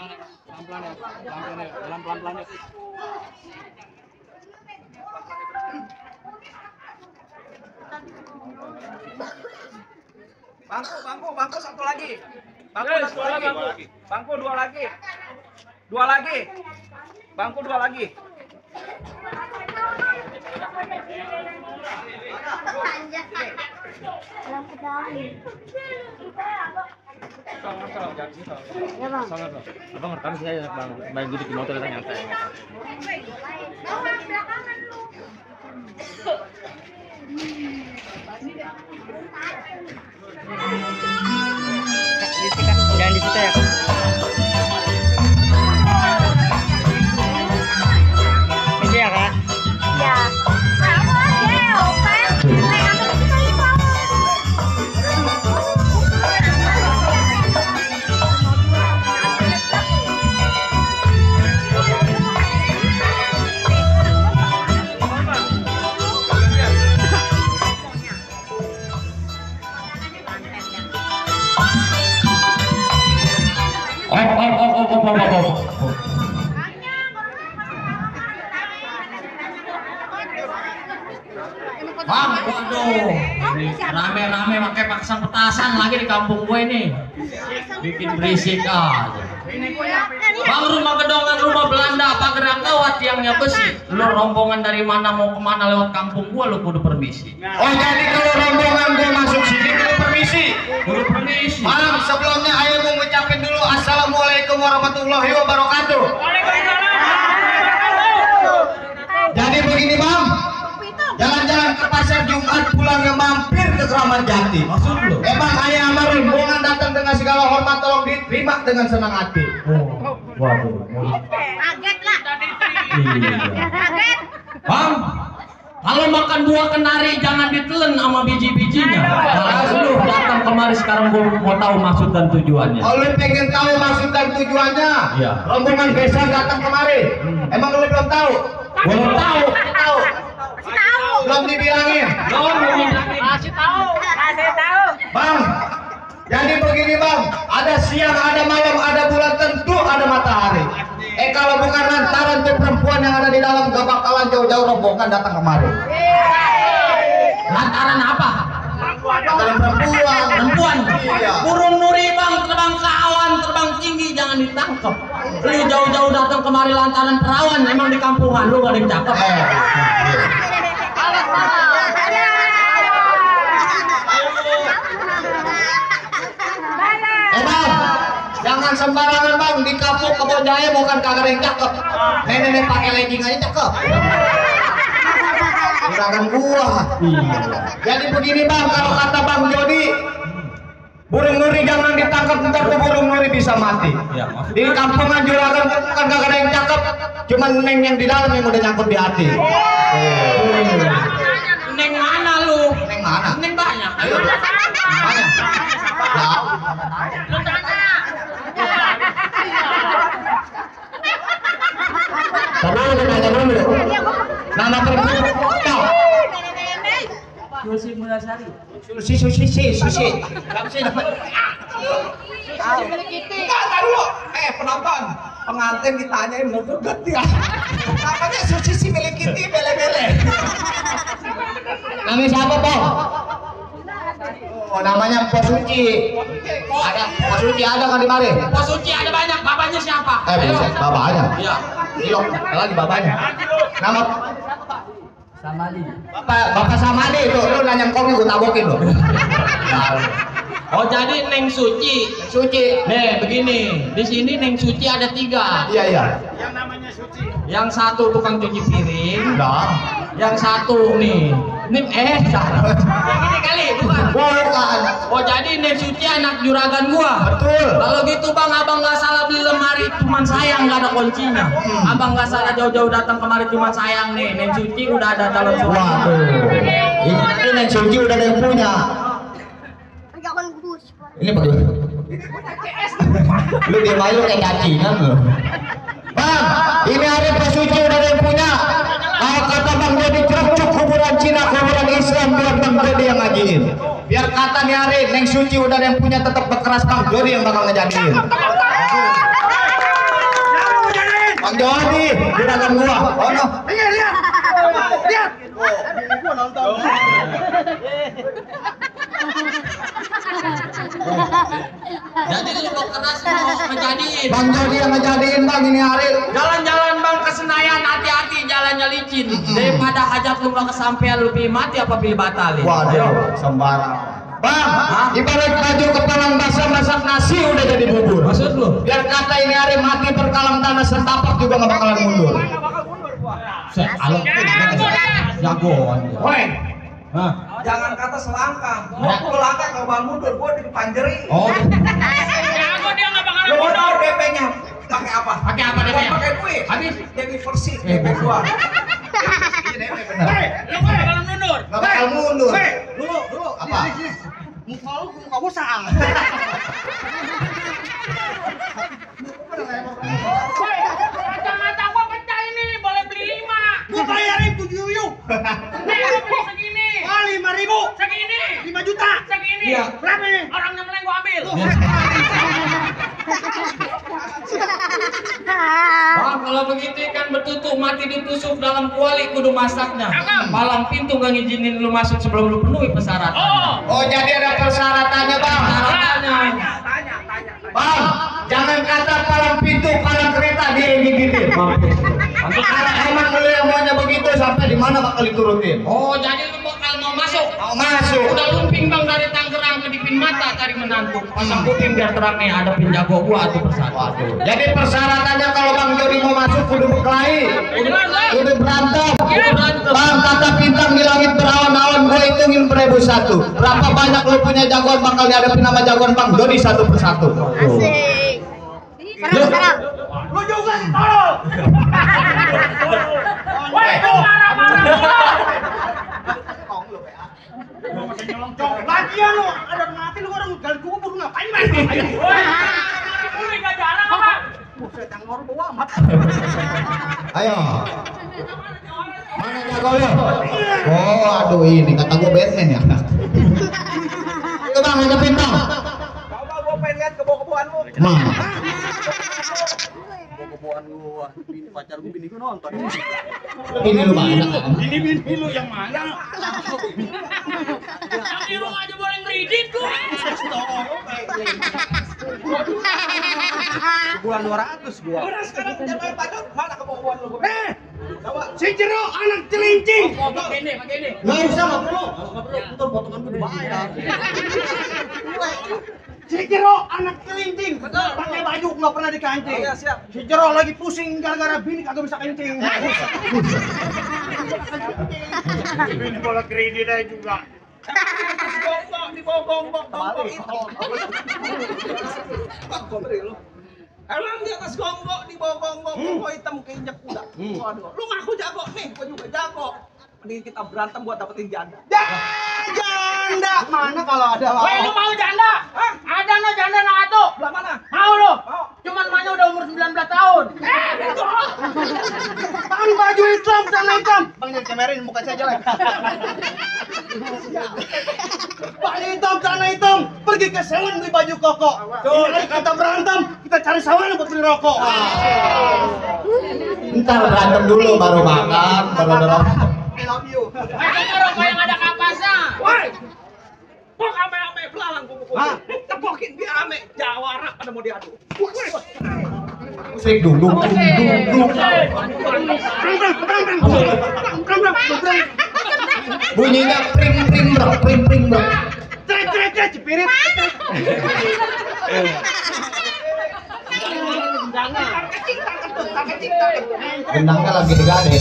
Pelan-pelan ya, pelan-pelan ya. Bangku satu lagi. Bangku lagi. Bangku dua lagi. Bangku dua lagi. Abang ngerti saya bang, main duduk di motor itu nyantai. Jangan di situ ya. Ini ya kak? Ya. Bang, waduh, rame-rame pakai paksa petasan lagi di kampung gue nih, bikin berisik aja. Bang, rumah gedongan rumah Belanda apa gerak kawat tiangnya besi. Lu rombongan dari mana mau kemana lewat kampung gua lu kudu permisi. Oh jadi kalau rombongan gua masuk sini kudu permisi. Kudu permisi. Bang, sebelumnya ayo mau ngucapin dulu assalamualaikum warahmatullahi wabarakatuh. Jadi begini bang, jalan-jalan ke pasar Jumat pulangnya mampir ke Kramat Jati. Maksud lu? Emang ayah sama rombongan datang dengan segala hormat, tolong diterima dengan senang hati. Oh, waduh. Kaget lah. Iya. Kaget. Bang, kalau makan buah kenari jangan ditelen sama biji-bijinya. Nah, lu datang kemari sekarang gua mau tahu maksud dan tujuannya. Kalau lu pengen tahu maksud dan tujuannya, Iya. rombongan besan datang kemari. Emang lu belum tahu? Belum tahu. Tahu. Tahu. Belum dibilangin. Kasih tahu. Bang, jadi begini bang, ada siang, ada malam, ada bulan, tentu ada matahari. Kalau bukan lantaran tuh perempuan yang ada di dalam, gak bakalan jauh-jauh rombongan datang kemari. Lantaran apa? Lantaran perempuan. Perempuan. Iya. Burung nuri bang, terbang ke awan, terbang tinggi, jangan ditangkap. Lu jauh-jauh datang kemari lantaran perawan, emang di kampungan lu gak ada yang cakep. Bang, jangan sembarangan bang, di kampung Kebon Jaya bukan kagak ada yang cakep. Nenek-nenek pakai legging aja cakep. Juragan gua. Jadi begini bang, kalau kata Bang Jody, burung nuri jangan ditangkap, ntar tuh burung nuri bisa mati. Ya, Di kampungan juragan bukan kagak ada yang cakep, cuman neng yang di dalam yang udah nyangkut di hati. Neng mana lu? Neng mana? Neng banyak. Ayo. Banyak. Ya. Nama perempuan kau. Susi Mulasari. Susi. Enggak dulu. Penonton. Pengantin ditanyain mau geget ya. Namanya Susi milik Kitty bele-bele. Namanya siapa, Bang? Oh, namanya Pos Suci. Ada Pos Suci ada kan di mari? Pos Suci ada banyak, bapaknya siapa? Bisa bapaknya. Iya. Iya, lagi bapaknya. Nama Samali. Bapak Samadi itu, lu nanya kong gue tabokin lo. Oh jadi Neng Suci. Suci. Nih begini, di sini Neng Suci ada 3. Iya. Yang namanya Suci. Yang satu tukang cuci piring. Dah. Yang satu nih, salah. Yang ini kali bukan? Bukan. Oh jadi Neng Suci anak juragan gua. Betul. Kalau gitu bang, abang nggak salah beli lemari, cuman sayang nggak ada kuncinya. Abang nggak salah jauh-jauh datang kemari, cuman sayang nih Neng Suci udah ada calon suami. Waduh. Ini Neng Suci udah ada yang punya. Jangan bus. Ini bagaimana? Lu dia malu kayak cacingan lu. Bang, ini hari Pak Suci udah ada yang punya. Kalau kata Bang Jody cuk kuburan Cina, kuburan Islam biar Bang Jody yang ngajiin. Biar kata nih hari Neng Suci udah ada yang punya, tetap berkeras Bang Jody yang bakal ngejadiin. dalam gua. Oh no. Lihat, lihat. Lihat. Gua nonton. Jadi lu mau keras mau ngejadiin. Bang Jody yang ngejadiin bang ini hari. Jalan-jalan bang ke Senayan, hati-hati jalannya licin. Daripada hajat lu nggak kesampean lu pilih mati apa pilih batalin. Waduh, sembarang. Bang, ibarat baju kepalang basah masak nasi udah jadi bubur. Maksud lu? Biar kata ini hari mati berkalang tanah setapak juga nggak bakalan mundur. Enggak bakal mundur gua. Alok jagoan. Woi, Hah? Jangan kata selangkah. Gua langkah ke bang mundur, gua dipanjeri. Oh, Jago dia nggak bakalan Lu mau mundur. tahu DP-nya pakai apa? pakai apa deh? Bukan pakai duit. Habis. DP versi DP gua. Ini DP bener. Lu nggak bakalan mundur. nggak bakal mundur. Dulu Apa? Muka lu muka gua saang. Woi, kacamata gua pecah ini, boleh beli 5. Gua bayarin 7 yuk. Nih, lu beli segini. Ah, 5.000. Segini. 5 juta. Segini. Iya. Berapa nih? Orang nemeleng gua ambil. Bang, kalau begitu ikan betutu mati ditusuk dalam kuali kudu masaknya. Palang pintu gak ngizinin lu masuk sebelum lu penuhi persyaratan. Oh. Oh jadi ada persyaratannya bang. Persyaratannya. Tanya. Bang, jangan kata palang pintu, palang kereta dia yang gigitin. Emang lu yang maunya begitu sampai di mana bakal diturutin? Oh, jadi lu bakal mau masuk. Mau masuk. Udah lumping bang dari Tangerang ke Dipin Mata cari menantu. Pasang kuping biar terang nih ada penjago gua tuh persatu. Jadi persyaratannya kalau Bang Jody mau masuk kudu berkelahi, kudu berantem. Bang kata bintang di langit berawan-awan, gue hitungin 1001. Berapa banyak lu punya jagoan bakal dihadapin nama jagoan Bang Jody satu persatu. Asik. Serang. Lu juga tolol. Woi, lu marah-marah. Lagian lu ada mati lu orang gali kubur ngapain main? Woi, lu nggak jarang apa? Buset yang orang bawa amat. Ayo. Mana jago lu? Oh aduh ini kata gue Batman ya. Itu Bang ada bintang. Coba gua pengen lihat kebo-keboan lu. Mana? Kebo-keboan gua. Bini pacar gua bini gua nonton. Ini lu banyak kan? Ini bini lu yang mana? Yang di rumah aja boleh ngeridit lu. Sebulan 200 gua. Udah sekarang jangan pacar mana kebo-keboan lu? Coba si Jero anak celincing. Pakai ini. Nggak usah nggak perlu. Ntar potongan gua dibayar. Si Jero anak celincing. Betul. Pakai baju nggak pernah dikancing. Iya siap. Si Jero lagi pusing gara-gara bini kagak bisa kencing. Bini bola kredit aja juga. Gonggong. Emang di atas gonggong, di bawah gonggong hitam keinjak kuda. Waduh, lu ngaku jago nih, gua juga jago. Mending kita berantem buat dapetin janda. Janda mana kalau ada Woi, lu mau janda? Hah? Ada no janda no atu. Belah mana? Mau lu? Mau. Cuman emaknya udah umur 19 tahun. Bang baju hitam, celana hitam. Bang jangan kamerin muka saya jelek. Baju hitam, celana hitam. Pergi ke salon beli baju koko. Ini kita berantem, kita cari sawan buat beli rokok. Ntar berantem dulu baru makan, baru ngerokok. I love you. Makanya rokok yang ada kapasnya. Woi. Kok ame-ame belalang kuku-kuku. Tepokin biar ame jawara pada mau diadu. Musik duduk. Bunyinya pring bro. Trek cepirit. Gendangnya lagi digade.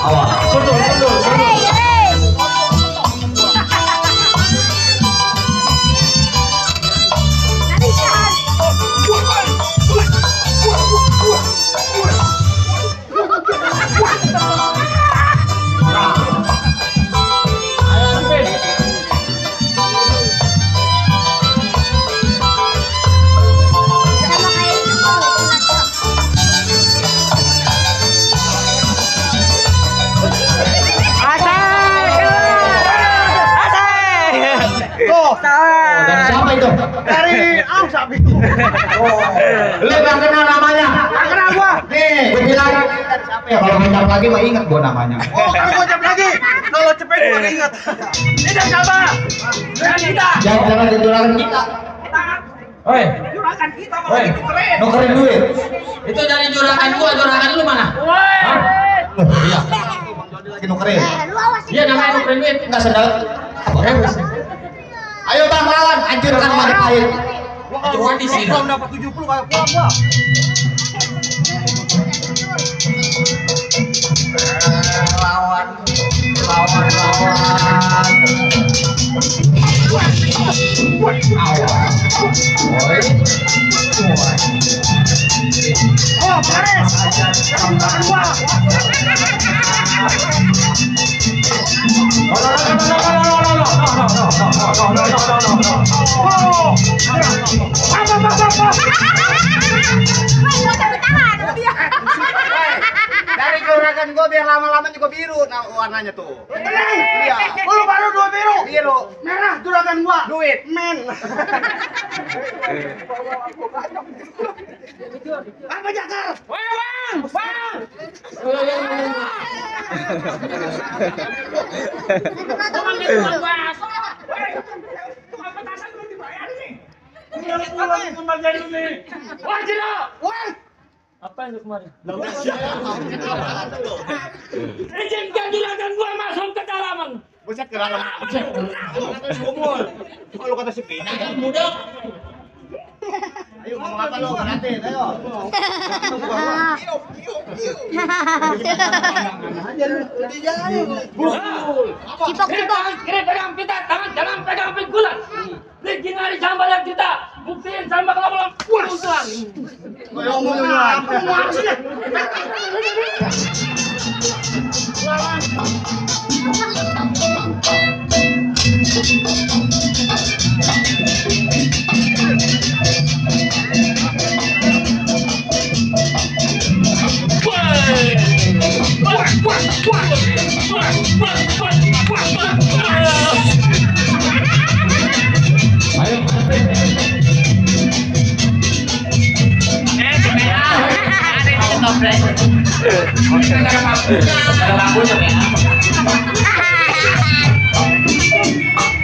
Awas. Hey. Sama kayak itu. Dari sapi. Lu nggak kenal namanya? Nggak kenal gua. Nih, gua bilang siapa ya? Kalau ngecap lagi mah ingat gua namanya. Oh, kalau gua jam lagi. Kalau cepet gua ingat. Ini dan siapa? Kita. Jangan juragan kita. Oi, Juragan kita malah Woi. itu keren. Nukerin duit. itu dari juragan gua, juragan lu mana? Hah? Iya. Lagi nukerin. Lu awas. Iya namanya nukerin duit. Enggak sendal. Ayo bang lawan, hancurkan Majapahit. Cuma di sini. Belum dapat 70 kayak gua. Lawan, lawan. Oh, Paris. Juragan gua. Dari juragan gua biar lama-lama juga biru warnanya tuh. Iya. Lu baru 2 biru. Biru. Merah juragan gua. Duit. Men. Apa Jakar? Woi, Bang. Bang. Tukang petasan belum dibayar nih. Wah, Cino. Wah. Apa yang kemarin? Izinkan juragan gua masuk ke dalam. Buset ke dalam. Umur. Kalau kata si Pina ya muda. Ayo ngomong apa lu? Gantiin, ayo. Cipok-cipok. Kiri pegang pita, tangan jangan pegang pikulan. Bikin hari sambalan kita. Buktiin sambal kelapa puas.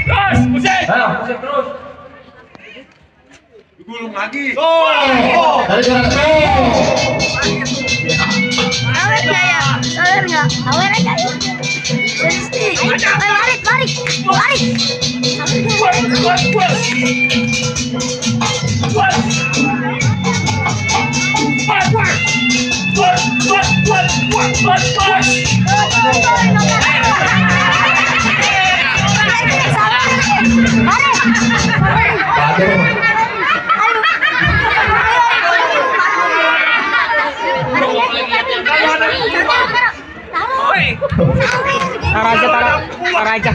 Terus, musik. Ayo, musik terus. Dari juragan. Awer nggak ya? Awer nggak? Awer aja yuk. Lari. Taruh aja.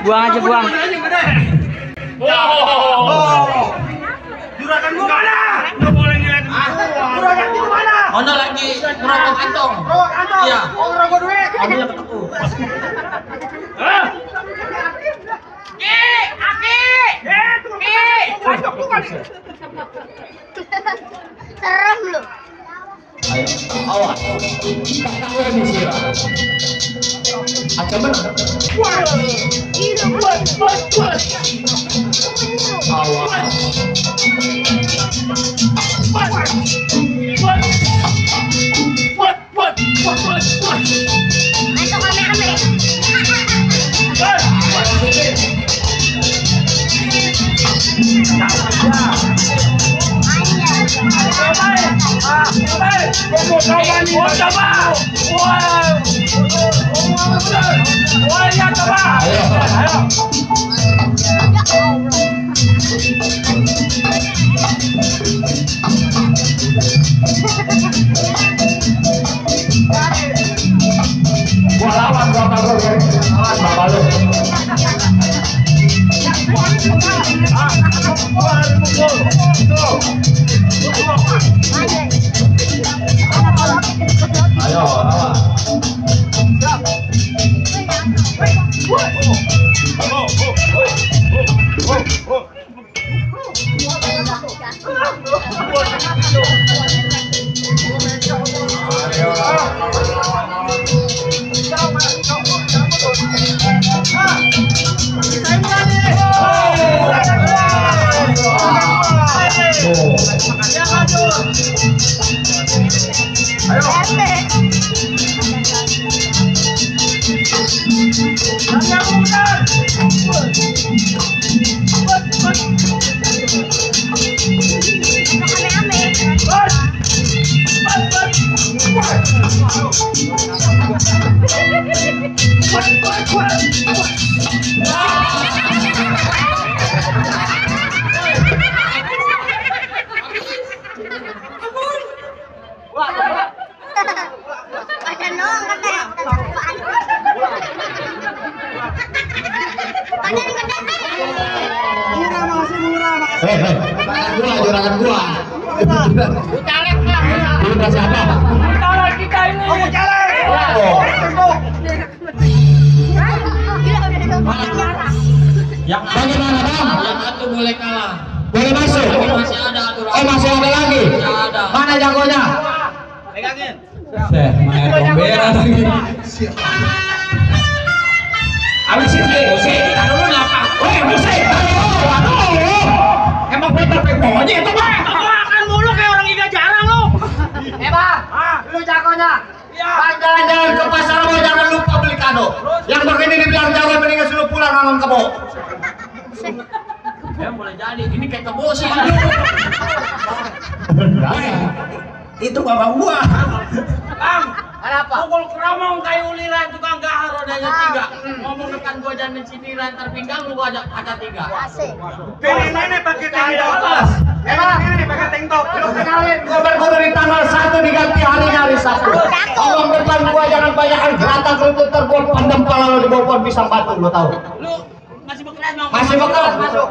Buang aja, buang. Juragan gua mana? Nggak boleh ngeliat. Juragan gua mana? Ono lagi ngerokok kantong. Rokok kantong. Iya. Oh, rokok duit. Ambilnya ketemu. Hah? Serem lu. Ayo, awas. Kakak ini sirah. Akan menang. Awas. Main tong ame-ame. Gua lawan bapak gua, lawan bapak lu. Ayo, lawan. Ada nong katanya. Juragan gua. Udah siapa? Calek kita ini. Oh, calek. Yang Bagaimana, Bang? yang satu boleh kalah. Boleh masuk? Tapi masih ada aturan. Oh, masih ada lagi? Masih ada. Mana jagonya? Pegangin. Main bombera lagi. Habis itu, kita dulu apa? Weh, musik. Aduh. Emang bener monyet itu, Bang. Makan mulu kayak orang iga jarang lo. Bang, lu jagonya. Bang, jalan-jalan ke pasar mau jangan lupa beli kado. Yang begini dibilang jago mendingan suruh pulang nanam kebo. Ya boleh jadi. Ini kayak kebo sih. Itu bapak gua. Bang, Kenapa? pukul keromong kayak uliran tukang gahar rodanya 3. Ngomong depan gua dan siniran terpinggang gua ada 3. Asik. Nenek pakai tank top. Emang Ini pakai tank top. lu kenalin gua baru di tanggal 1 diganti hari Sabtu. Ngomong depan gua jangan banyakan gerata kerutut terbuat pandem pala lu di bawah pohon pisang batu lu tahu. Lu masih bekeras bang. Masih bekas masuk.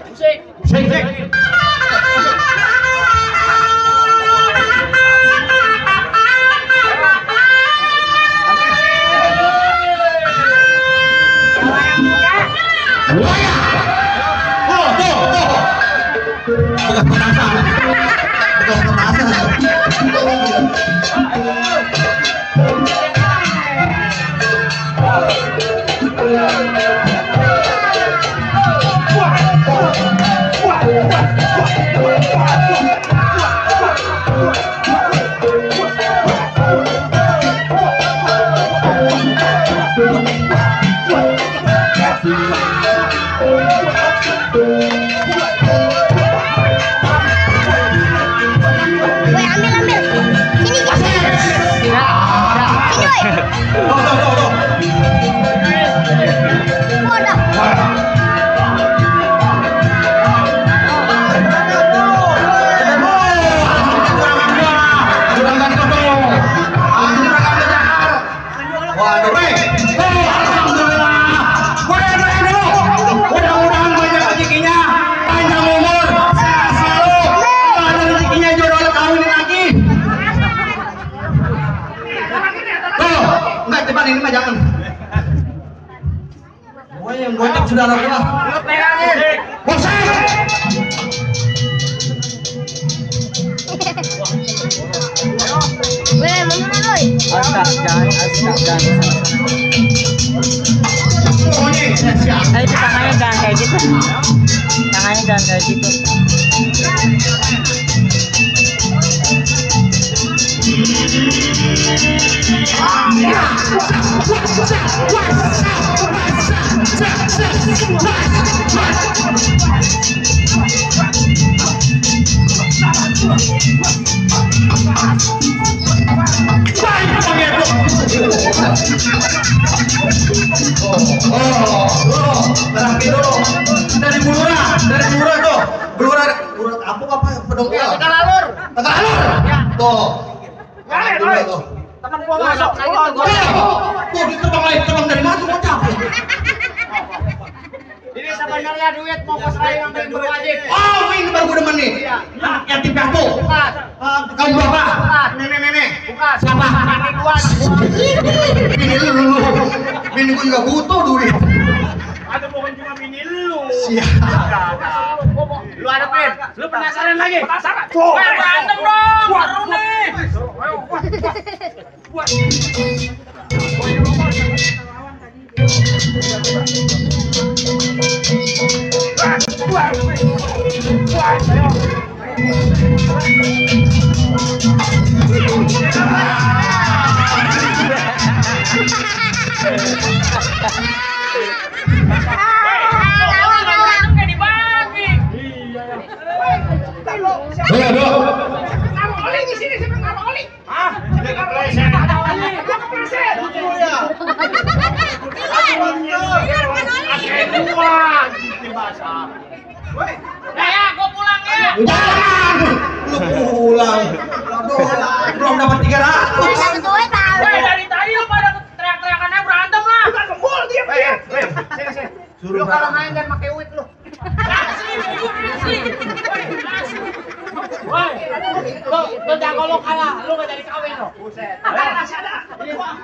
Musik. Sik. Buaya. Tuh. Bukan petasan. Woi, ambil. Sini, sini. Woi. Waduh. Waduh, alhamdulillah. Mudah-mudahan banyak rezekinya, panjang umur, sehat selalu. Kalau ada rezekinya jodoh kawin lagi. Tuh, enggak depan ini mah jangan. Gua yang gocap saudara gua. Lu pegangin. Bosan. Woi, mana woi? Itu tangannya jangan kayak gitu. Tangannya jangan kayak gitu. Berhenti dulu. Dari Bulura tuh. Bulura apa pedongkel? Tegalalur. Tegalalur. Tuh. Woi. Tuh. Temen gua masuk. Tuh ditebang dari mana tuh ngocap. Ini sebenarnya duit mau pasrah yang paling berwajib. Oh, ini baru gue demen nih. Yang tim piatu. Bukan. Kamu berapa? Bukan. Nenek. Bukan. Siapa? Ini gua. Bini lu. Bini gue juga butuh duit. Ada bukan cuma bini lu. Siap. Lu ada pin? Lu penasaran lagi? Penasaran. Berantem dong. Baru nih. Oli di sini siapa nggak Oli? Gua pulang ya. Lu pulang. Belum dapat 300. Dari tadi lu pada teriak-teriakannya berantem lah. Gembul dia. Suruh kalau main dan pakai wit lu. Woi, lu jangan ngomong kalah, lu gak jadi kawin lo.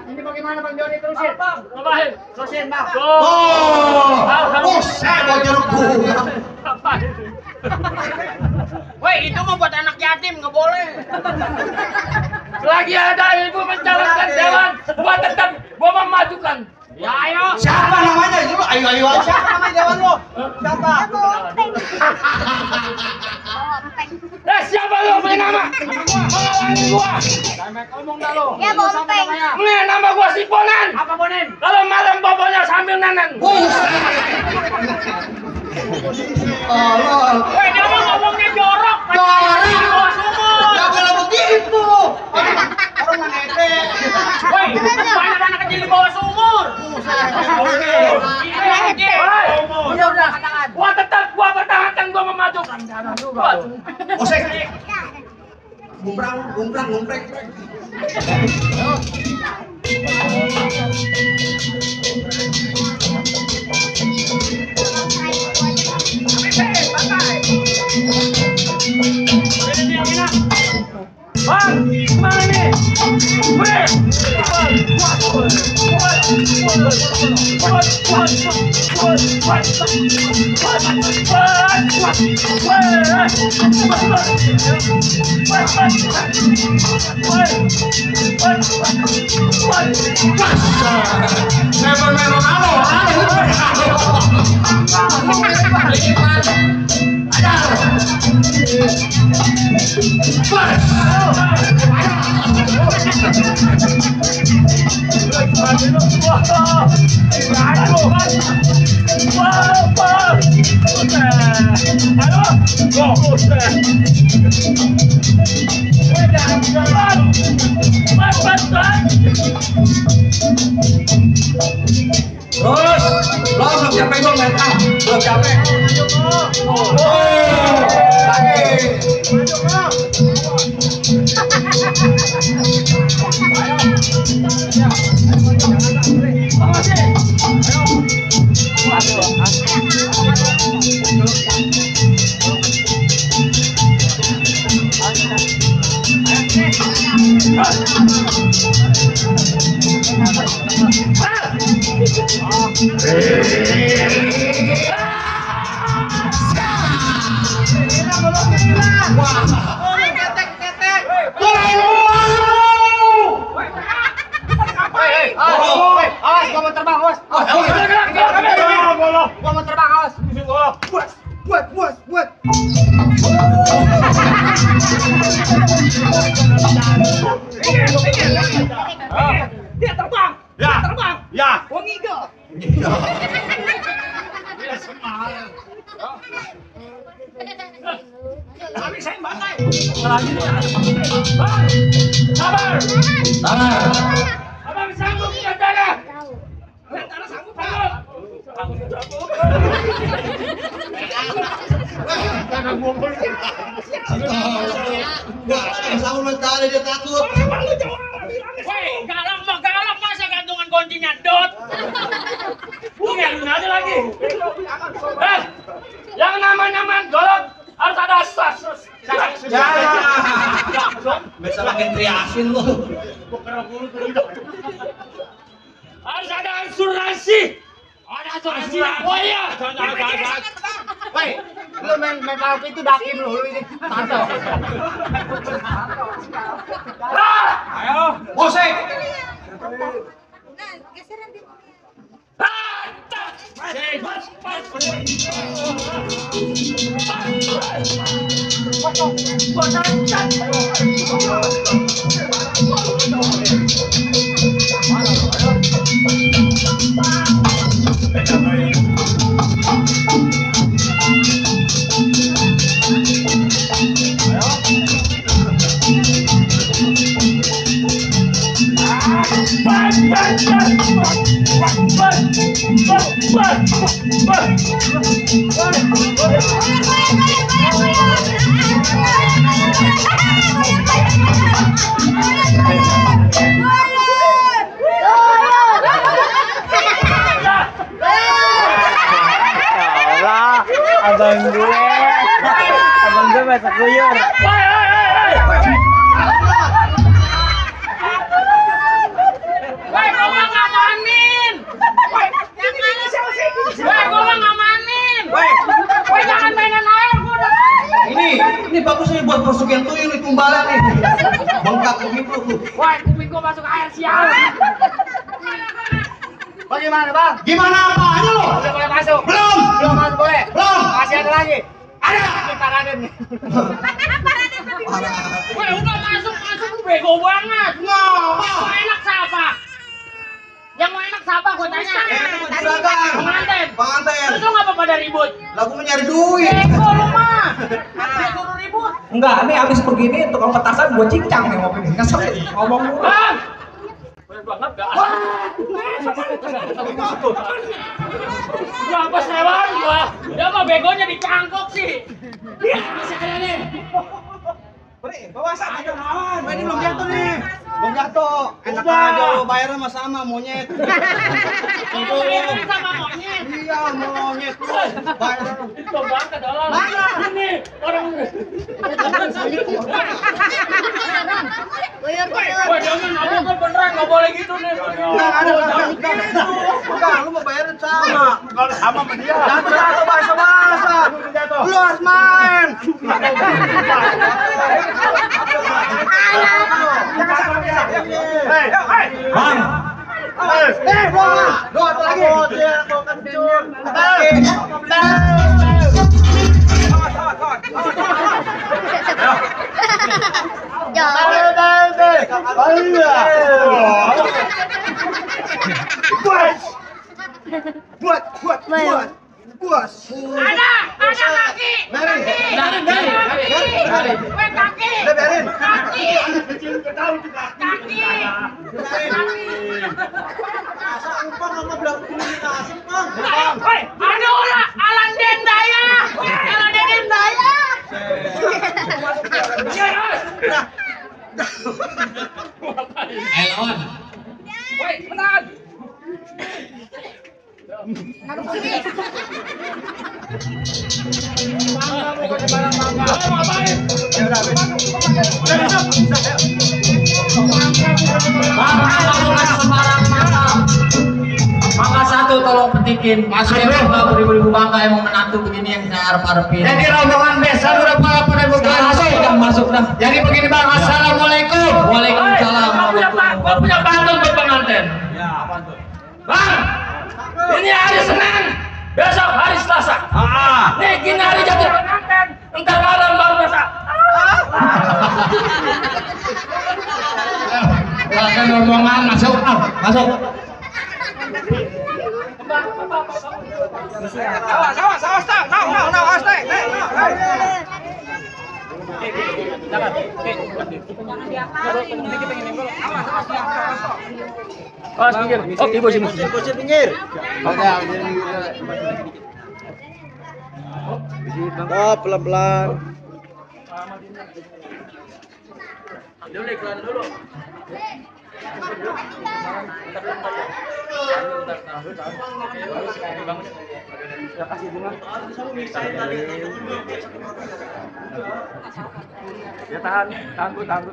Ini bagaimana Bang Joni terusin? Ngapain? Terusin Bang. Buset, mau jeruk gula. Woi, itu mah buat anak yatim, nggak boleh. Selagi ada ibu mencalonkan dewan, gua memajukan. Ya ayo. Siapa namanya? Ayo aja. Siapa namanya dewan lo? Siapa? Siapa lu punya nama? Menghalangi gua. Ngomong dah lu. Ya Bompeng. Nih nama gua Siponan. Apa Ponen? Kalau malam bobonya sambil nenen. Allah. Woi, dia mah ngomongnya jorok. Jorok. Bawa sumur. Enggak boleh begitu. Orang ngete. Woi, banyak anak kecil di bawah sumur. Udah, katakan. Gua pertahankan, gua memajukan. Osek. Gumprang. Bang, gimana nih? Terus, lo belum capek dong mental, belum capek. Dia terbang. Ya. Gua ngigel. Tapi saya bantai. Sabar. Sabar. Abang sanggup katanya. Karena sanggup. Sahur mental dia takut. Woi, galak masa gantungan kuncinya dot. Bukan aja lagi. Yang namanya main golok harus ada asas. Ya. Bisa makin teriakin lu. Harus ada asuransi. Ada asuransi. Oh iya. Woi, lu main karaoke itu dakim lu ini. Santai. Ayo. Osek. Abang gue masak guyur. Woi, gua mah ngamanin. Woi, gua mah ngamanin. Woi, jangan mainan air gua udah. Ini bagus nih buat pesugihan tuyul nih tumbalan nih. Bengkak begitu tuh. Woi, kuping gua masuk air sial. Bagaimana bang? Gimana apanya lo? Udah boleh masuk? Belum. Belum masuk boleh? Belum. Masih ada lagi? Ada. Kita Raden nih. Woi, udah masuk lu bego banget. Mau enak siapa? Yang mau enak siapa gua tanya? Juragan. Pengantin. Pengantin. Terus lu ngapa pada ribut? Lagu mencari duit. Bego lu mah. Bego lu ribut. Enggak, ini habis begini tukang petasan gua cincang nih ngopi nih. Ngasep ngomong mulu. Bang. Banget gak? Gua apa sewan gua? Dia mah begonya di cangkok sih. Bisa kaya nih. Bawa sak aja kawan. Ini belum jatuh nih. Belum jatuh. Enak aja lo bayarnya sama sama monyet. Ini sama monyet. Iya monyet lo. Bayar. Itu bangka dolar. Ini orang. Guyur. Wah jangan, aku kan beneran nggak boleh gitu nih. Enggak, lu mau bayarin sama. Kalau sama sama dia. Jatuh bahasa-bahasa. Lu harus main. Bang, Doa lagi. Buat. Ada kaki. Mari. Kaki. Weh kaki. Udah biarin. Kaki. Kaki. Woi, ada orang Alan Dendaya. Alan Dendaya. Elon. Woi, benar. Mangga satu tolong petikin. Masuk ya bangga beribu-ribu bangga emang menantu begini yang saya harap-harapin. jadi rombongan desa udah pada Masuk dah. Jadi begini bang, assalamualaikum. Waalaikumsalam. Gua punya pantun buat pengantin. Bang, ini hari Senin, besok hari Selasa. Nih gini hari jadi pengantin, entar malam baru masak. Silakan rombongan masuk. Masuk. Oke, bos ini. Oh, pelan-pelan. Ya tahan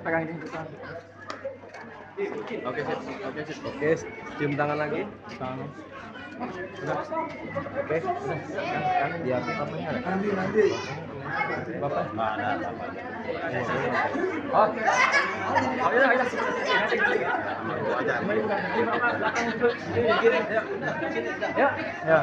pegang ini. Oke, cium tangan lagi. Oke, ya apanya ada? Nanti. Bapak. Oh. Oh ya, ya. Ya.